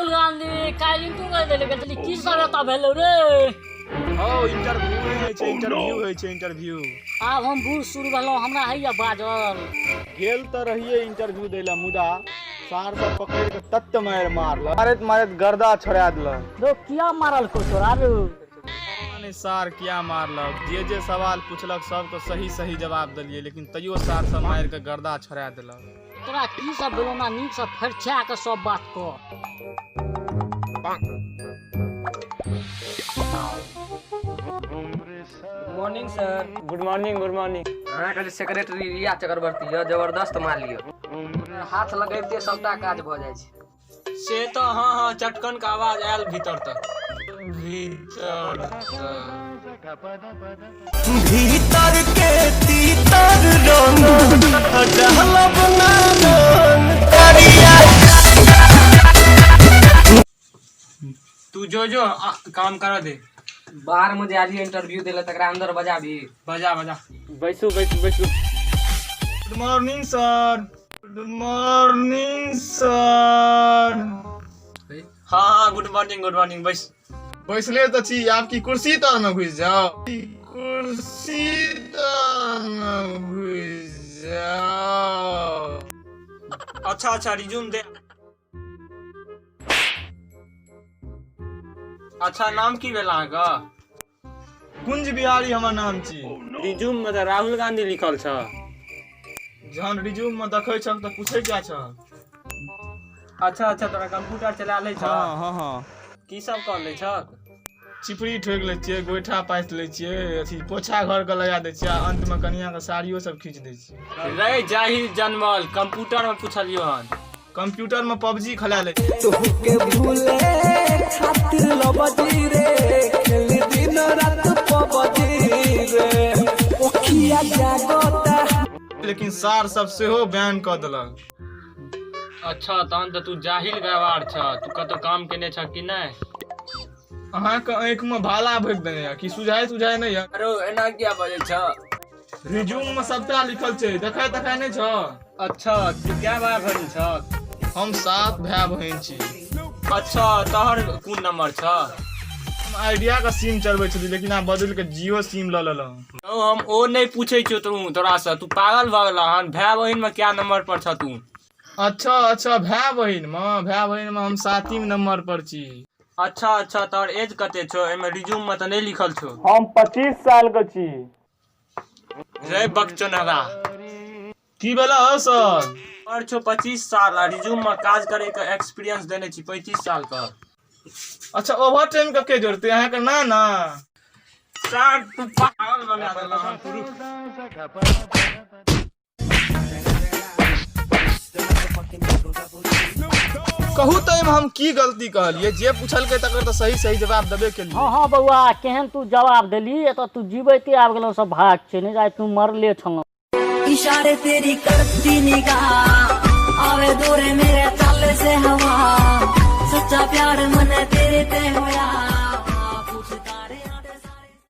राहुल गांधी काल्हि इंटरव्यू दै लए गेल छली, की सब एतऽ भेलौ रे? हौ, इंटरव्यू नहि होइ छै, इंटरव्यू होइ छै, इंटरव्यू। आब हम बूढ़ सूढ़ भेलहुँ, हमरा होइया बाजल। गेल तऽ रहियै इंटरव्यू दै लए, मुदा सार सब पकड़ि कऽ तत्त मारि मारलक, मारैत मारैत गर्दा छोड़ा देलक। रौ, किया मारलकौ तोरा रौ? नहि सार किया मारलक, जे जे सवाल पुछलक सबके सही सही जवाब देलियै, लेकिन तैयो सार सब मारि कऽ गर्दा छोड़ा देलक। तोरा की सब भेलौ ना, नीकसँ फरिछा कऽ सब बात कह। Morning sir. Good morning, good morning. अहाँके जे सेक्रेटरी रिया चक्रवर्ती यऽ, जबरदस्त माल यऽ, हाथ लगैबते सबटा काज भऽ जाइ छै। से तऽ हँ हँ, चटकन के आवाज आयल भीतर तक, भीतर तक। भीतर के तीतर रंग डालब ना रंग करिया। तू जो जो काम करा दे। बाहर में जे आलिए इंटरव्यू देले, तकरा अंदर बजाबी। बजा बजा, बैसू बैसू बैसू। Good morning sir. Good morning sir. हाँ हाँ, गुड मॉर्निंग, गुड मॉर्निंग, बैस। बैसले तऽ छी, आब की कुर्सी तर में घुसि जाउ? कुर्सी तर में घुसि जाउ? अच्छा अच्छा, रिज्यूम दे। अच्छा, नाम की भेल अहाँके? कुंज बिहारी हमर नाम छी। रिज्यूम में तऽ राहुल गांधी लिखल छ। जहन रिज्यूम में देखै छक तऽ पूछै क्या छ? अच्छा अच्छा, तोरा कंप्यूटर चला लै छ? हँ हँ हँ। की सब कर लै छक? चिपरी ठोकि लै छियै, गोइठा पाथि लै छियै, अथी पोछा घर के लगा दै छियै, आ अंत में कनिया के साड़ियो सब खींच दै छियै। रे जाहिल जनमल, कंप्यूटर में पूछलियो हन। कंप्यूटर में पबजी खेला लै छियै। तोहके भूले खातिर लबजी रे, खेली दिन रात पबजी रे, ओखिया जागता। लेकिन सार सब सेहो बैन कऽ देलक। अच्छा, तहन तऽ तू जाहिल व्यवहार छ। तू कतौ काम केने छ कि नहि? अहाँके आँखि में भाला भोगि देने यऽ कि सुझाय सुझाय नहि यऽ? अरे, एना किया बजै छ? रिज्यूम में सबटा लिखल छै, देखै तखै नहि छ? अच्छा, तू कै भाय बहिन छ? हम 7 भाय बहिन छी। अच्छा, तोहर कोन नंबर छ? हम आइडिया के सिम चलबै छली, लेकिन आब बदलि के जियो सिम लऽ लेलहुँ। रौ, हम ओ नहि पूछै छियौ तू तोरासँ, तू पागल भऽ गेलह हन? भाय बहिन में क्या नंबर पर छ तू? अच्छा अच्छा, भाय बहिन में, भाय बहिन में हम 7वीं नंबर पर छी। अच्छा अच्छा, तोहर एज कते छौ? एहिमे रिज्यूम में तऽ नहि लिखल छौ। हम 25 साल के छी। रे बकचोनहरा। की भेला हौ सर? उमर छौ 25 साल आ रिज्यूम में काज करे के एक्सपीरियंस देने छी 35 साल के। अच्छा, ओवर टाइम के के जोड़तै, अहाँके ना ना? सर, तू पागल बना देलह हन, तू रुक। कहू तऽ एहिमे हम की गलती कहलियै? जे पूछलकै तकर तऽ सही सही जवाब देबे केलियै। हँ हँ बौआ, केहन तू जवाब देली। एतऽ तू जीवैते आबि गेलहुँ सब भाग छै, नहि आइ तू मरले छलहुँ। इशारे तेरी करती निगाह, आवे दूरे मेरे चल से हवा, सच्चा प्यार मन तेरे ते होया।